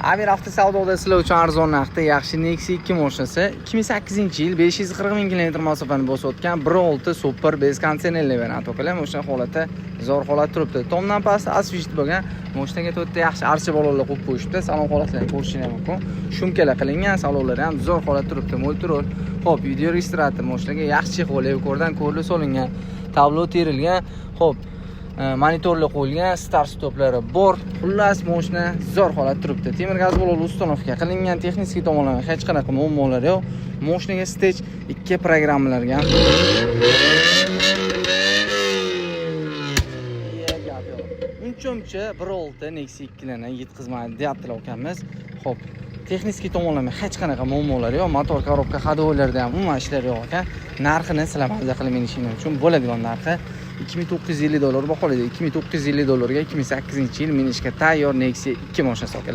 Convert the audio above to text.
Amir Avto savdoda sizlar uchun arzon narxda yaxshi Nexia 2 mashinasi, 2008-yil, 540 ming kilometr masofani bosib o'tgan, 1.6 super без konditsionerli variant, akalar. Mashina holati zo'r holat turibdi. Tomdan past освещить bo'lgan. Mashinaga to'rtta yaxshi archa balonlar qo'yib qo'yishibdi. Salon holatlarini ko'rishingiz mumkin. Шумка lar qilingan, salonlari ham zo'r holat turibdi. Мультируль. Xo'p, video registrator, mashinaga yaxshi чехол ko'rdan ko'rli solingan, tablo terilgan. Xo'p, monitorlar qo'yilgan, start stoplari bor. Xullas, mashina zo'r holat turibdi. Temir gaz ballon установка qilingan, texnik tomonlama hech qanaqa muammolar yo'q. Mashinaga Stage 2 programmalarga ham iya, gap yo'q. Uncha-muncha 1.6 Nexia 2larni yetkazmaydi deyaptilar ukamiz. Xo'p, texnik tomonlama hech qanaqa muammolar yo'q. Motor, коробка, ходовой larda ham umuman ishlar yo'q ekan. Narxini sizlar mazza qilib minishingiz uchun bo'ladigan narxi 2950 dollar baholaydi. 2950 dollarga 2008-yil minishga tayyor Nexia 2 mashinasi, akalar.